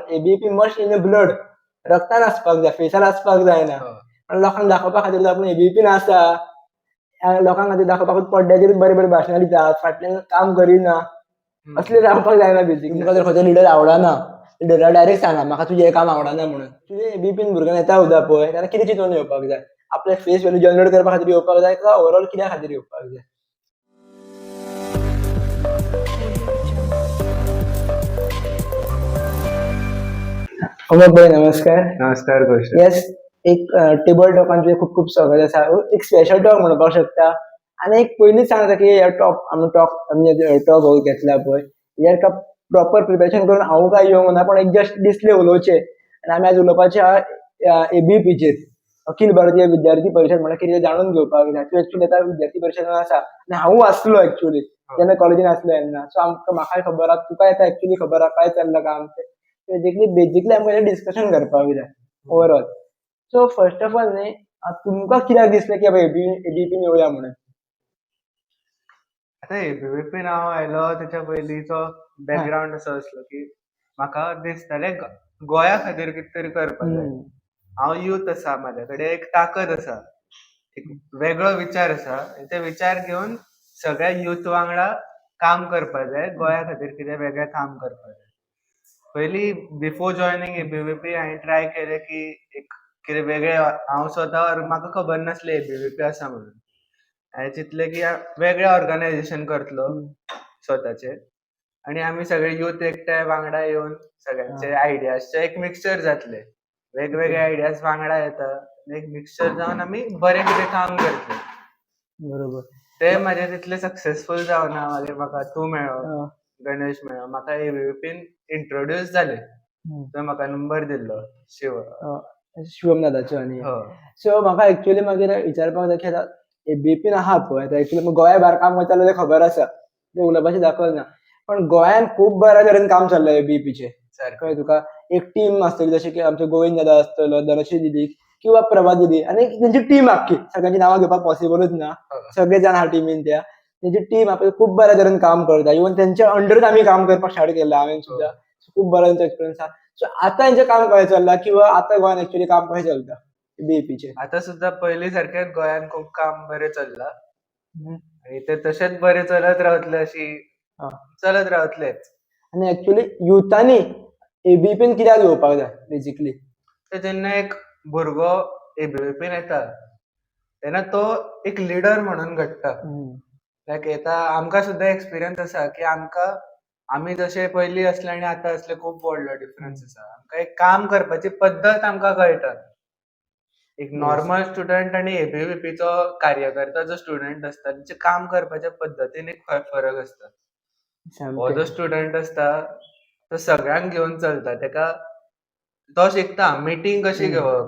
ABP must in blood, रक्तान आसपाक जाय, फेसार आसपाक जायना. पण लोकांक दाखोवपा खातीर आपूण एबीपीन आसा, लोकां खातीर दाखोवपाकूच पड्ड्याचेर बरे बरे भाशणां दितात, फाटल्यान काम करिना, असले जावपाक जायना. बेसिकली तुमकां जर खंयचो लिडर आवडना, लिडरा डायरेक्ट सांगा म्हाका तुजें हें काम आवडना म्हणून. तुजें एबीपीन भुरग्यांक येता सुद्दां पळय जाल्यार कितें चिंतून येवपाक जाय? आपले फेस व्हॅल्यू जनरेट करपा खातीर येवपाक जाय काय ओवरऑल कित्या खातीर येवपाक जाय? अमोक भाई नमस्कार. नमस्कार कौशल. येस, एक टेबल टॉकान तुजें खूब खूब स्वागत आसा. एक स्पेशल टॉक म्हणपाक शकता आनी एक पयलींच सांगता की हे टॉप आमी टॉक आमी टॉक हो घेतला पळय, हेजेर का प्रॉपर प्रिपरेशन करून हांव काय येवंक ना, पण एक जस्ट दिसलें उलोवचें आनी आमी आयज उलोवपाचें आहा एबीपीचेर, अखिल भारतीय विद्यार्थी परिशद म्हणल्यार कितें जाणून घेवपाक जाय. तूं एक्चुअली आतां विद्यार्थी परिशदान आसा आनी हांवूय आसलो एक्चुअली जेन्ना कॉलेजीन आसलो तेन्ना. सो आमकां म्हाकाय खबर आहा, तुकाय आतां एक्चुअली खबर आहा काय चल्लां काम तें. बेजिकली बेजिकली आमकां डिस्कशन करपाक जाय overall. So first of all न्ही, तुमकां कित्याक दिसलें की बाबा एबीपीन येवया म्हणून? आतां एबीवीपीन हांव आयलो तेच्या पयलींचो बॅकग्रावंड असो आसलो की म्हाका दिसतालें गोंया खातीर कितें तरी करपाक जाय. हांव यूथ आसा, म्हाज्या कडेन एक ताकद आसा, एक वेगळो विचार आसा आनी ते विचार घेवन सगळ्या यूथ वांगडा काम करपाक जाय, गोंया खातीर कितें वेगळें काम करपाक जाय. पयलीं बिफोर जॉयनींग एबीवीपी हांवें ट्राय केलें की एक कितें वेगळें, हांव स्वता म्हाका खबर नासलें एबीवीपी आसा म्हणून. हांवें चिंतलें की वेगळें ऑर्गनायजेशन करतलो स्वताचें आनी आमी सगळे यूथ एकठांय वांगडा येवन सगळ्यांचे आयडियाजचे एक मिक्सचर जातलें, वेगवेगळे आयडियाज वांगडा येता, एक मिक्सचर जावन आमी बरें कितें काम करतले. ते म्हाजे तितले सक्सेसफूल जावना. मागीर म्हाका तूं मेळ्ळो, गणेश मेळ्ळो, म्हाका एबीवीपीन इंट्रोड्यूस जाले. तो म्हाका नंबर दिल्लो शिव शिवम दादाचो. आनी सो म्हाका एक्चुअली मागीर विचारपाक जाय की आतां एबीपीन आहा पळय, आतां एक्चुअली गोंया भायर काम करता जाल्यार खबर आसा, तें उलोवपाचें दाखल ना, पण गोंयान खूब बऱ्या तरेन काम चल्लां एबीपीचें. कळ्ळें तुका? एक टीम आसतली, जशें की आमचो गोविंद दादा आसतलो, धनश्री दिदी किंवा प्रभा दिदी आनी तेंची टीम आख्खी, सगळ्यांची नांवां घेवपाक पॉसिबलूच ना, सगळे जाण आहा टिमीन त्या. तेंची टीम आपली खूब बऱ्या तरेन काम करता. इवन तेंच्या अंडरूच आमी काम करपाक स्टार्ट केलां हांवें सुद्दां. खूब बरो तेंचो एक्सपिरियन्स आहा. सो आतां हेंचें काम कशें चल्लां किंवा आतां गोंयान एक्चुअली काम कशें चलता एबीपीचें? आतां सुद्दां पयलीं सारकें गोंयान खूब काम बरें चल्लां आनी ते तशेंच बरें चलत रावतलें, अशी चलत रावतलेंच. आनी एक्चुअली युथांनी एबीपीन कित्याक येवपाक जाय बेजिकली? ते जेन्ना एक भुरगो एबीवीपीन येता तेन्ना तो एक लिडर म्हणून घडटा. लायक येता आमकां सुद्दां एक्सपिरियन्स आसा की आमकां आमी जशे पयलीं आसले आनी आतां आसले खूब व्हडलो डिफरन्स आसा. आमकां एक काम करपाची पद्दत आमकां कळटा. एक नॉर्मल स्टुडंट आनी एबीवीपीचो कार्यकर्ता जो स्टुडंट आसता तेचे काम करपाच्या पद्दतीन एक फरक आसता. हो जो स्टुडंट आसता तो सगळ्यांक घेवन चलता, तेका तो शिकता मिटींग कशी घेवप.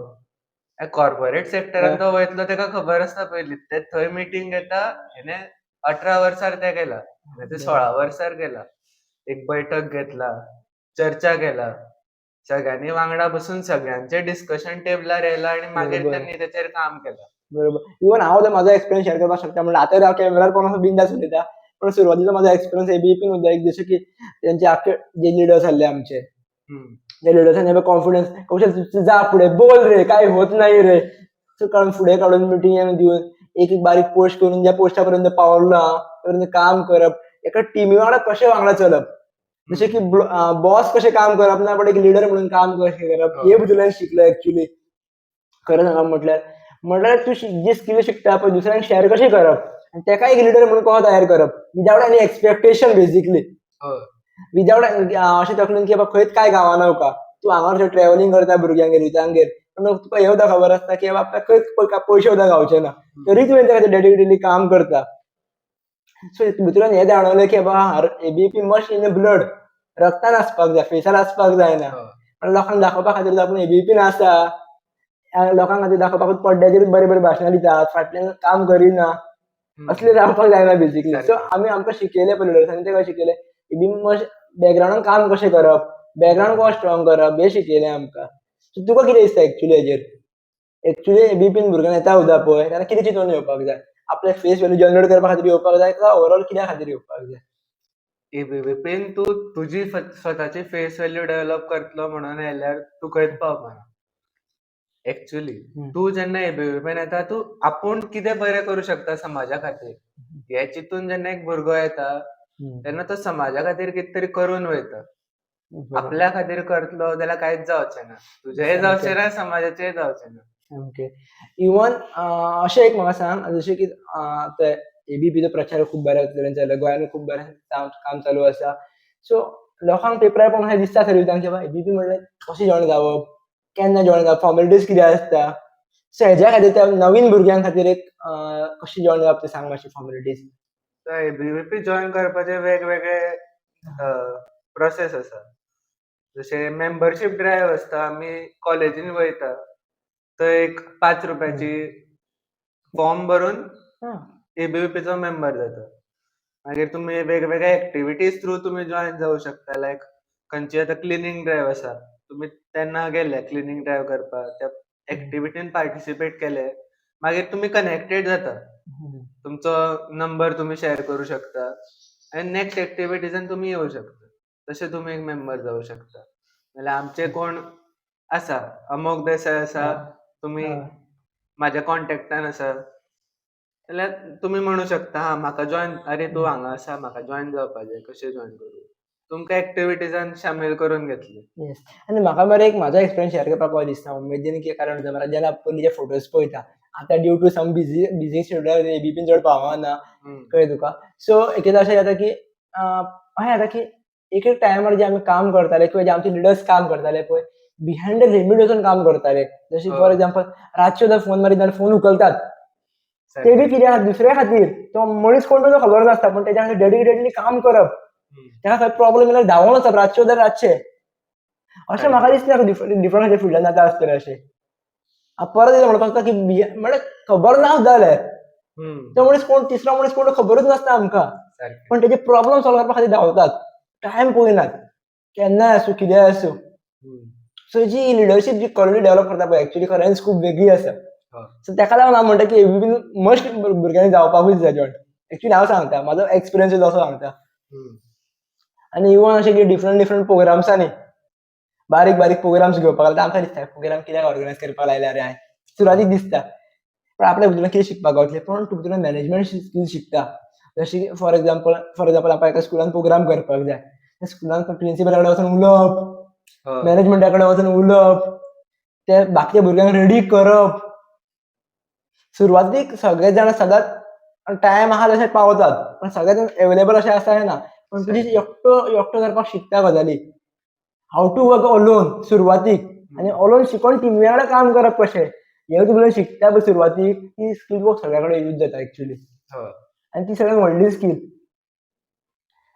कॉर्पोरेट सेक्टरान तो वयतलो, तेका खबर आसता पयलीं ते थंय मिटींग घेता. हेणे 18 वर्सार ते केला, ते 16 वर्सार केला, एक बैठक घेतला, चर्चा केला, सगळ्यांनी वांगडा बसून सगळ्यांचे डिस्कशन टेबलार येयला आनी मागीर त्यांनी तेचेर काम केलां. बरोबर. इवन हांव म्हाजो एक्सपिरियन्स शेअर करपाक शकता म्हणल्यार आतां हांव कॅमेरार कोण असो बिंदास उलयता, पण सुरवातीचो म्हाजो एक्सपिरियन्स एबीपीन सुद्दां एक, जशें की तेंचे आख्खे जे लिडर्स आहले आमचे, त्या लिडर्सांनी कॉन्फिडन्स, कौशल तू जा फुडें, बोल रे, काय होत नाही रे, सो काडून फुडें काडून मिटींग दिवन एक एक बारीक पोस्ट करून ज्या पोस्टा पर्यंत पावलो हांव त्या पर्यंत काम करप, एका टिमी वांगडा कशें वांगडा चलप, जशें की बॉस कशें काम करप ना, बट एक लिडर म्हणून काम कशें करप हे भितूंतल्यान शिकलो. एक्चुअली खरें सांगप म्हटल्यार तूं जी स्किल शिकता पळय दुसऱ्यांक शेअर कशें करप आनी तेका एक लिडर म्हणून कसो तयार करप without any expectation basically, without अशें तकलेन की बाबा खंयच काय गावना तुका, तूं हांगा ट्रॅव्हलिंग करता भुरग्यांगेर युथांगेर, पण तुका हें सुद्दां खबर आसता की बाबा आपल्याक खंयच पयशे सुद्दां गावचे ना, तरी तुवें त्या खातीर डेडिकेटली काम करता. सो भितून हें जाणवलें की बाबा ABP must in blood, रक्तान आसपाक जाय, फेसार आसपाक जायना. पण लोकांक दाखोवपा खातीर आपूण एबीपीन आसा, लोकां खातीर दाखोवपाकूच पड्ड्याचेर बरे बरे भाशणां दितात, फाटल्यान काम करिना, असले जावपाक जायना बेजिकली. सो आमी आमकां शिकयलें पळय लिडर्सांनी, ते कशें शिकयलें, एबीपी मस्ट बॅकग्रावंडान काम कशें करप, बॅकग्रावंड कसो स्ट्रॉंग करप हें शिकयलें आमकां. सो तुका कितें दिसता एक्चुअली हेजेर? एक्चुअली एबीपीन भुरग्यांक येता सुद्दां पळय जाल्यार कितें चिंतून येवपाक जाय? आपले फेस व्हॅल्यू जनरेट करपा खातीर येवपाक जाय काय ओवरऑल कित्या खातीर येवपाक जाय? एबीवीपीन तूं तुजी स्वताची फेस व्हॅल्यू डेव्हलप करतलो म्हणून आयल्यार तूं खंयच पावपाना एक्चुली. तूं जेन्ना एबीवीपीन येता, तूं आपूण कितें बरें करूं शकता समाजा खातीर हे चिंतून जेन्ना एक भुरगो येता तेन्ना तो समाजा खातीर कितें तरी करून वयता. आपल्या खातीर करतलो जाल्यार कांयच जावचें ना, तुजेंय जावचें ना, समाजाचेंय जावचें ना. ओके, इवन अशें एक म्हाका सांग, जशें की ते एबीपीचो प्रचार खूब बऱ्या तरेन चल्ला, गोंयांत खूब बरें काम चालू आसा. सो लोकांक पेपरार पण अशें दिसता सर्विसांक की बाबा एबीपी म्हणल्यार कशें जॉयन जावप, केन्ना जॉयन जावप, फॉर्मेलिटीज कितें आसता. सो हेज्या खातीर त्या नवीन भुरग्यां खातीर एक कशें जॉयन जावप तें सांग मातशें फॉर्मेलिटीज. एबीवीपी जॉयन करपाचे वेगवेगळे प्रोसेस आसा. जशें मेंबरशीप ड्रायव्ह आसता, आमी कॉलेजीन वयता थंय एक 5 रुपयाची फॉर्म भरून एबीवीपीचो मेंबर जाता. मागीर तुमी वेगवेगळ्या एक्टिविटीज थ्रू तुमी जॉयन जावं शकता. लायक खंयची आतां क्लिनींग ड्रायव्ह आसा, तुमी तेन्ना गेले क्लिनींग ड्रायव्ह करपाक, त्या एक्टिविटीन पार्टिसिपेट केले, मागीर तुमी कनेक्टेड जाता, तुमचो नंबर तुमी शेअर करूं शकता आनी नेक्स्ट एक्टिविटीजान तुमी येवं शकता. तशें तुमी एक मेंबर जावं शकता. नाल्यार आमचे कोण आसा, अमोक देसाय आसा, तुमी म्हाज्या कॉन्टेक्टान आसा जाल्यार तुमी म्हणू शकता, हा म्हाका जॉयन, अरे तूं हांगा आसा, म्हाका जॉयन जावपा जाय, कशें जॉयन करूं, तुमकां एक्टिविटीजान शामील करून घेतले. येस, आनी म्हाका मरे एक म्हाजो एक्सपिरियन्स शेअर करपाक बरो दिसता उमेदीन की, कारण जेन्ना पयलींचे फोटोज पळयता आतां due to some busy busy schedule एबीपीन चड पावना, कळ्ळें तुका. सो एकदां अशें जाता की अशें जाता की एक एक टायमार जे आमी काम करताले किंवा जे आमचे लिडर्स काम करताले पळय, बिहायंड the limit वचून काम करताले. जशें फॉर एग्जाम्पल, रातचे सुद्दां फोन मारीत जाल्यार फोन उखलतात ते बी कित्याक, दुसऱ्या खातीर. तो मनीस कोण तो खबर नासता, पूण तेज्या खातीर डेडिकेटेडली काम करप, ताका खंय प्रॉब्लम जाल्यार धांवोन वचप रातचे सुद्दां रातचे. अशें म्हाका दिसना डिफरंट डिफरंट फिल्डान जाता आसतलें अशें. परत एकदां म्हणपाक सोदता की म्हळ्यार खबर ना सुद्दां जाल्यार तो मनीस कोण, तिसरो मनीस कोण खबरूच नासता आमकां, पण तेजे प्रॉब्लम सॉल्व करपा खातीर धांवतात, टायम पळयनात, केन्नाय आसूं कितेंय आसूं. सो जी लिडरशीप जी क्वॉलिटी डेव्हलप करता पळय, एक्चुअली खरेंच खूब वेगळी आसा. सो तेका लागून हांव म्हणटा की एबीपीन मस्ट भुरग्यांनी जावपाकूच जाय जॉयन. एक्चुअली हांव सांगता, म्हाजो एक्सपिरियन्स असो सांगता. आनी इवन अशें की डिफरंट डिफरंट प्रोग्राम्सांनी बारीक बारीक प्रोग्राम्स घेवपाक लागता. आमकां दिसता प्रोग्राम कित्याक ऑर्गनायज करपाक लायल्या रे हांवें, सुरवातीक दिसता, पण आपल्या भितून कितें शिकपाक गावतलें, पूण तूं भितून मॅनेजमेंट स्कील शिकता. जशें की फॉर एग्जाम्पल आमकां एका स्कुलान प्रोग्राम करपाक जाय, त्या स्कुलान प्रिंसिपला कडेन वचून उलोवप, मॅनेजमेंटा कडेन वचून उलोवप, ते बाकीच्या भुरग्यांक रेडी करप. सुरवातीक सगळे जाण सदांच टायम आहा तशें पावतात, पण सगळे जाण एवेलेबल अशें आसता ना. पण तुजी एकटो एकटो करपाक शिकता गजाली, how to work alone सुरवातीक, आनी अलोन शिकोन टिमी वांगडा काम करप कशें हें तुका शिकता पळय सुरवातीक, ती स्कील तुका सगळ्या कडेन यूज जाता एक्चुली. आनी ती सगळ्यात व्हडली स्कील.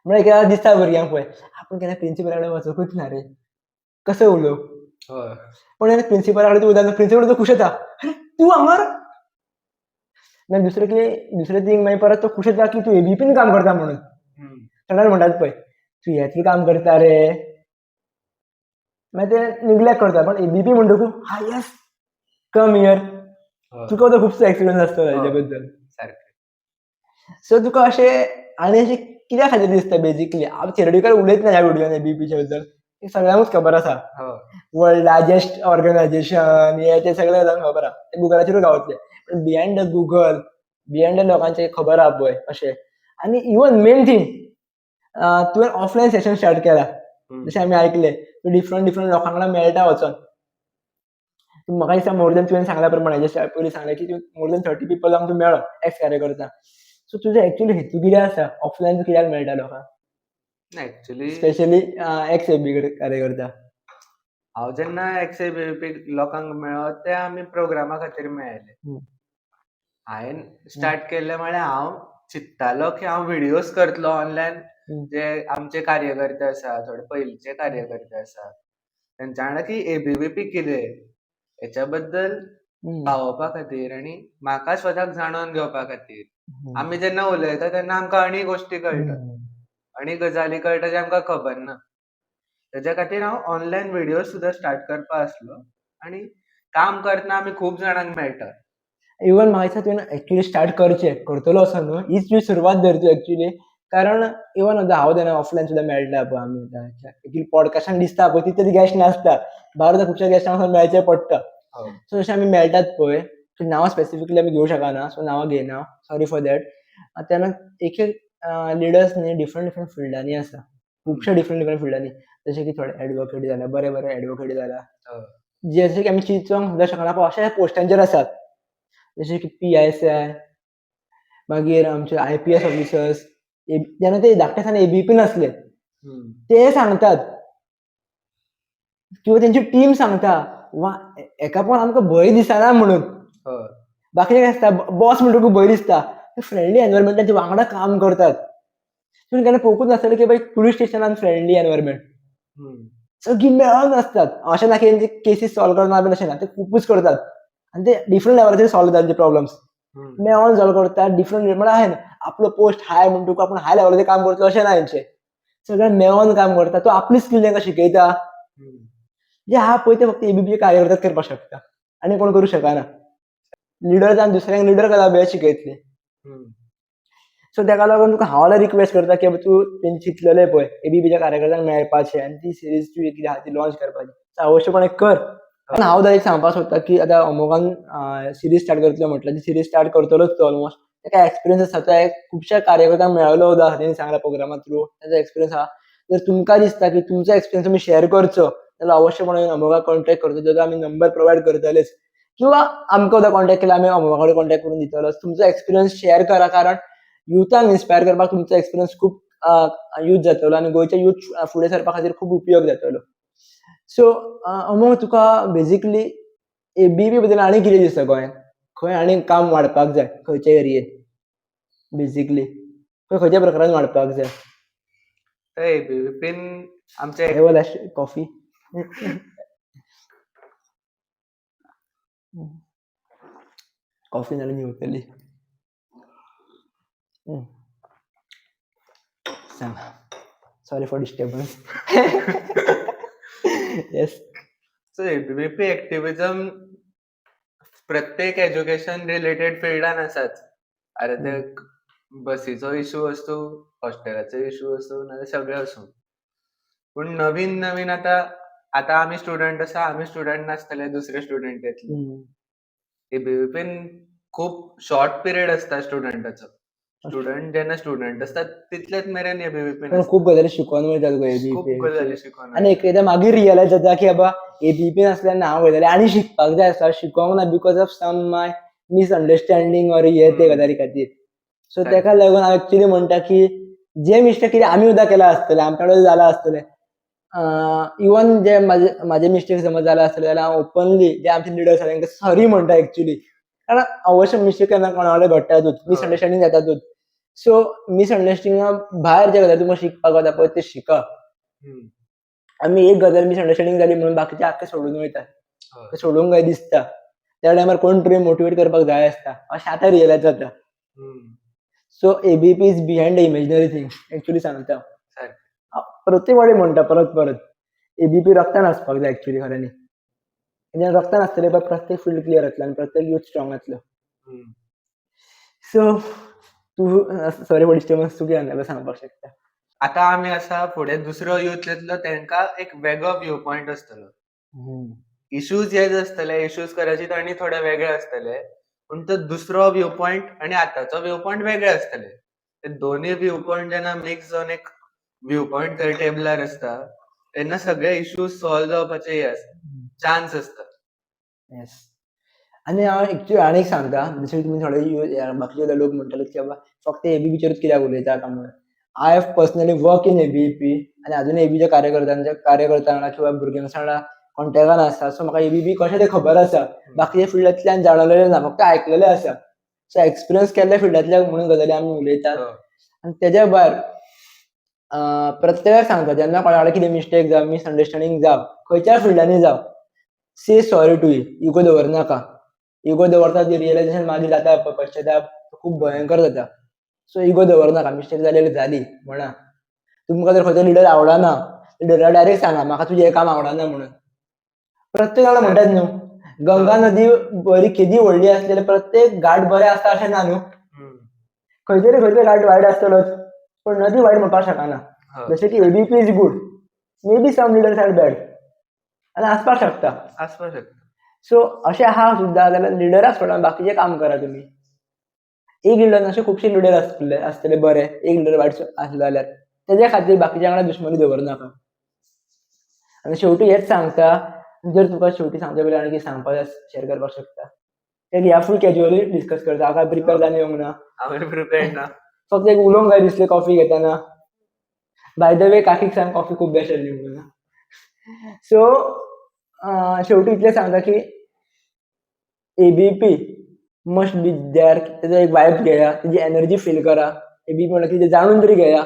म्हळ्यार एकदां दिसता भुरग्यांक पळय, आपूण केन्ना प्रिंसिपला कडेन वचोंकूच ना रे, कसो उलोवं. पण प्रिंसिपला कडेन तूं उलयता, प्रिंसिपल तो खूश जाता, अरे तूं हांगर. मागीर दुसरें कितें, दुसरें थींग, मागीर परत तो खूश जाता की तूं एबीपीन काम करता म्हणून. सगळ्यांक म्हणटात पळय, तूं हेतून काम करता रे, मागीर ते निग्लेक्ट करता. पण एबीपी म्हणटकूच, हा येस, कम here. तुका तो खुबसो एक्सपिरियन्स आसतलो हेजे बद्दल. सो तुका अशें आनी अशें कित्या खातीर दिसता? बेजिकली हांव थियोरेटिकल उलयत ना ह्या व्हिडियोन एबीपीच्या बद्दल, सगळ्यांकूच खबर आसा. वर्ल्ड लार्जेस्ट ऑर्गनायझेशन हे ते सगळे जाणांक खबर आसा, ते गुगलाचेरूय गावतले. पण behind the Google, behind the लोकांचे खबर आहा पळय अशें. आनी इवन मेन थींग, तुवें ऑफलायन सेशन स्टार्ट केला, जशें आमी आयकलें, तूं डिफरंट डिफरंट लोकां वांगडा मेळटा वचोन. म्हाका दिसता मोर दॅन, तुवें सांगल्या प्रमाणे, जशें पयलीं सांगलें की तूं मोर दॅन 30 पिपलांक तूं मेळ्ळो एक्स कार्यकर्ता. सो तुजो एक्चुअली हेतू कितें आसा, ऑफलायन तूं कित्याक मेळटा लोकांक? एक्चुअली स्पेशली एक्स एबी कार्यकर्ता. हांव जेन्ना एक्स एबीवीपी लोकांक मेळ्ळो ते आमी प्रोग्रामा खातीर मेळ्ळे. हांवें स्टार्ट केल्लें म्हळ्यार हांव चिंत्तालो की हांव व्हिडियोज करतलो ऑनलायन, जे आमचे कार्यकर्ते आसा, थोडे पयलींचे कार्यकर्ते आसा, तेंच्या वांगडा की एबीवीपी कितें हेच्या बद्दल पावोवपा खातीर आनी म्हाका स्वताक जाणून घेवपा खातीर. आमी जेन्ना उलयता तेन्ना आमकां आनी गोश्टी कळटा, आनी गजाली कळटा जे आमकां खबर ना. तेज्या खातीर हांव ऑनलायन व्हिडियोज सुद्दां स्टार्ट करपा आसलो आनी काम करतना आमी खूब जाणांक मेळटा. इवन म्हाका दिसता तुवें एक्चुअली स्टार्ट करचें करतलो असो न्हू, हीच तुजी सुरवात धर तूं एक्चुअली. कारण इवन आतां हांव तेन्ना ऑफलायन सुद्दां मेळटा पळय आमी आतां पॉडकास्टान दिसता पळय तितले गेस्ट नासता, भायर खुबशे गेस्टांक मेळचें पडटा. सो अशें आमी मेळटात पळय, सो नांवां स्पेसिफिकली आमी घेवंक शकना, सो नांवां घेयना, सॉरी फॉर that. तेन्ना एक एक लिडर्स न्ही डिफरंट डिफरंट फिल्डांनी आसा, खुबशे डिफरंट डिफरंट फिल्डांनी, जशे की थोडे एडवोकेट जाला, बरे बरे एडवोकेट जाला, जशे की आमी चिंतूंक सुद्दां शकना पण अशे पोस्टांचेर आसात, जशे की PSI, मागीर आमचे IPS officers, जेन्ना ते धाकटे आसतना एबीपी नासले ते सांगतात किंवा तेंची टीम सांगता वा एका पण आमकां भंय दिसना म्हणून. बाकीचे काय आसता बॉस म्हणटकूच भंय दिसता, फ्रेंडली एनवायरमेंटाचे वांगडा काम करतात. पूण केन्ना पळोवंकूच नासतलें की बाय पुलीस स्टेशनान फ्रेंडली एनवायरमेंट, सगळीं मेळोन आसतात. अशें ना की तेंचे केसीस सॉल्व करना बीन अशें ना, ते खुबूच करतात आनी ते डिफरंट लेवलाचेर सॉल्व जाता तेंचे प्रॉब्लम्स, मेळोन सॉल्व करतात डिफरंट. म्हळ्यार अशें ना आपलो पोस्ट हाय म्हणटकूच तुका आपूण हाय लेवलाचेर काम करतलो अशें ना, हेंचें सगळें मेळोन काम करता. तो आपली स्कील तांकां शिकयता, जे आहा पळय ते फक्त एबीपी कार्यकर्त्याच करपाक शकता आनी कोण करूं शकना. लिडर्सान दुसऱ्यांक लिडर करपाक बी शिकयतले. सो तेका लागून तुका हांव जाल्यार रिक्वेस्ट करता की तूं तेंचे चिंतलेलें पळय एबीपीच्या कार्यकर्त्यांक मेळपाचें आनी ती सिरीज तुवें कितें आहा ती लॉन्च करपाची, अवश्यपणे कर. हांव जाल्यार एक सांगपाक सोदता की आतां अमोघान सिरीज स्टार्ट करतलो म्हटल्यार ती सिरीज स्टार्ट करतलोच तो ऑलमोस्ट. तेका एक्सपिरियन्स आसा, तो खुबश्या कार्यकर्त्यांक मेळ्ळो सुद्दां आसा तेणी सांगला प्रोग्रामा थ्रू तेजो एक्सपिरियन्स आहा. जर तुमकां दिसता की तुमचो एक्सपिरियन्स तुमी शेअर करचो जाल्यार अवश्यपणे अमोघाक कॉन्टेक्ट करचो, जेजो आमी नंबर प्रोवायड करतलेच, किंवा आमकां सुद्दां कॉन्टेक्ट केल्यार आमी अमोघा कडेन कॉन्टेक्ट करून दितलो. तुमचो एक्सपिरियन्स शेअर करा, कारण युथांक इन्स्पायर करपाक तुमचो एक्सपिरियन्स खूब यूज जातलो आनी गोंयचे यूथ फुडें सरपा खातीर खूब उपयोग जातलो. सो अमोघ, तुका बेजिकली एबीपी बद्दल आनी कितें दिसता गोंयांत खंय आनी काम वाडपाक जाय, खंयच्या एरियेन बेजिकली खंयच्या प्रकारान वाडपाक जाय? एबीवीपीन आमचे कॉफी कॉफी नाल्यार न्हिवतली. सांग, sorry for disturbance. Yes. So ABVP activism प्रत्येक एज्युकेशन रिलेटेड फिल्डान आसाच. अरे ते बसीचो इशू आसूं, हॉस्टेलाचो इशू आसूं, नाजाल्यार सगळें आसूं. पूण नवीन नवीन आतां आतां आमी स्टुडंट आसा, आमी स्टुडंट नासतले दुसरे स्टुडंट येतले. एबीवीपीन खूब शॉर्ट पिरियड आसता स्टुडंटाचो. स्टुडंट जेन्ना स्टुडंट आसता तितलेच मेरेन एबीवीपीन खूब गजाली शिकोवन वयतात गो खूब एबीपी, गजाली शिकोवन आनी एकदां मागीर रियलायज जाता की बाबा एबीपी नासल्यार ना वयताले आनी शिकपाक जाय आसता, शिकोंक ना because of some my misunderstanding or हे ते गजाली खातीर. सो तेका लागून हांव एक्चुली म्हणटा की जे मिस्टेक कितें आमी सुद्दां केला आसतलें, आमच्या कडेन जालां आसतलें, इवन जे म्हाजे मिस्टेक समज जाला आसतले जाल्यार हांव ओपनली जे आमचे लिडर्स आसा तांकां सॉरी म्हणटा एक्चुली, कारण अवश्य मिस्टेक केन्ना कोणा कडेन घडटातूच, मिसअंडरस्टँडींग जातातूच. सो मिसअंडरस्टँडिंगा भायर जे गजाली तुमकां शिकपाक वता पळय ते शिका. आमी एक गजाल मिसअंडरस्टँडींग जाली म्हणून बाकीचे आख्खे सोडून वयतात, सोडूंक काय दिसता. त्या टायमार कोण तरी मोटिवेट करपाक जाय आसता, अशें आतां रियलायज जाता. So ABP is behind the imaginary thing actually सांगता, प्रत्येक वाडी म्हणटा परत परत एबीपी रक्तान आसपाक जाय एक्चुली खऱ्यांनी. जेन्ना रक्तान आसतलें पळय प्रत्येक फिल्ड क्लियर जातलें आनी प्रत्येक यूथ स्ट्रॉंग जातलो. सो तूं सॉरी फॉर डिस्टर्बन्स, तूं कितें सांगपाक शकता? आतां आमी आसा, फुडें दुसरो यूथ येतलो तेंका एक वेगळो व्यू पॉयंट आसतलो. इश्यूज हेच आसतले, इश्यूज कदाचित आनी थोडे वेगळे आसतले, पूण तो दुसरो व्यू पॉयंट आनी आतांचो व्यू पॉयंट वेगळे आसतले. ते दोनूय व्यू पॉयंट जेन्ना मिक्स जावन एक व्यू पॉयंट थंय टेबलार आसता तेन्ना सगळे इश्यूज सॉल्व जावपाचे हे आसता, चान्स आसता. येस, आनी हांव एक्चुअली आनी एक सांगता, जशें तुमी थोडे बाकीचे लोक म्हणटाले की बाबा फक्त एबीपीचेरूच कित्याक उलयता काय म्हणून. I have personally work in ABP आनी अजून एबीच्या कार्यकर्त्यां वांगडा किंवा भुरग्यां वांगडा कॉन्टेक्टान आसा. सो म्हाका एबीपी कशें तें खबर आसा, बाकीच्या फिल्डांतल्यान जाणवलेलें ना, फक्त आयकलेलें आसा. सो एक्सपिरियन्स केल्ल्या फिल्डांतल्या म्हणून गजाली आमी उलयतात. आनी तेज्या भायर प्रत्येकाक सांगता, जेन्ना कोणा कडेन कितें मिस्टेक जावं, मिसअंडरस्टँडींग जावं, खंयच्याय फिल्डांनी जावं, से सॉरी टू इगो दवरनाका. इगो दवरता ती रियलायझेशन मागीर जाता, पश्चाताप खूब भयंकर जाता. सो इगो दवरनाका, मिस्टेक जाली जाली म्हणा. तुमकां जर खंयचो लिडर आवडना, लिडराक डायरेक्ट सांगा म्हाका तुजें हें काम आवडना म्हणून. प्रत्येक जाण म्हणटात न्हू, गंगा नदी बरी केदी व्हडली आसली जाल्यार प्रत्येक घाट बरें आसता अशें ना न्हू, खंय तरी खंयचो घाट वायट आसतलोच. पण नदी वायट म्हणपाक शकना. जशें की ABP is good, maybe some leaders are bad आनी आसपाक शकता. आसपाक शकता. सो अशें आहा सुद्दां जाल्यार लिडराक सोडा, बाकीचें काम करा तुमी. एक लिडर, अशे खुबशे लिडर आसतले आसतले बरे, एक लिडर वायट आसलो जाल्यार तेज्या खातीर बाकीच्या वांगडा दुश्मनी दवरनाका. आनी शेवटी हेच सांगता, जर तुका शेवटी सांगचे पयलीं आनी कितें सांगपाक जाय, शेअर करपाक शकता. ते ह्या फूल कॅज्युअली डिस्कस करता, हांव प्रिपेर जावन येवंक ना. हांवें प्रिपेर्ड ना. फक्त एक उलोवंक जाय दिसलें कॉफी घेतना. बाय the way, काकीक सांग कॉफी खूब बेस्ट आसली म्हणून. सो शेवटी इतलें सांगता की एबीपी मस्ट बी there. तेजो एक वायब घेया, तेजी एनर्जी फील करा. एबीपी म्हणल्यार कितें जाणून तरी घेया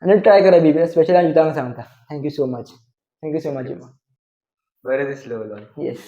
आनी ट्राय करा एबीपी. स्पेशली हांव युथांक सांगता. Thank you so much, thank you so much. बरें दिसलें उलोवन. येस.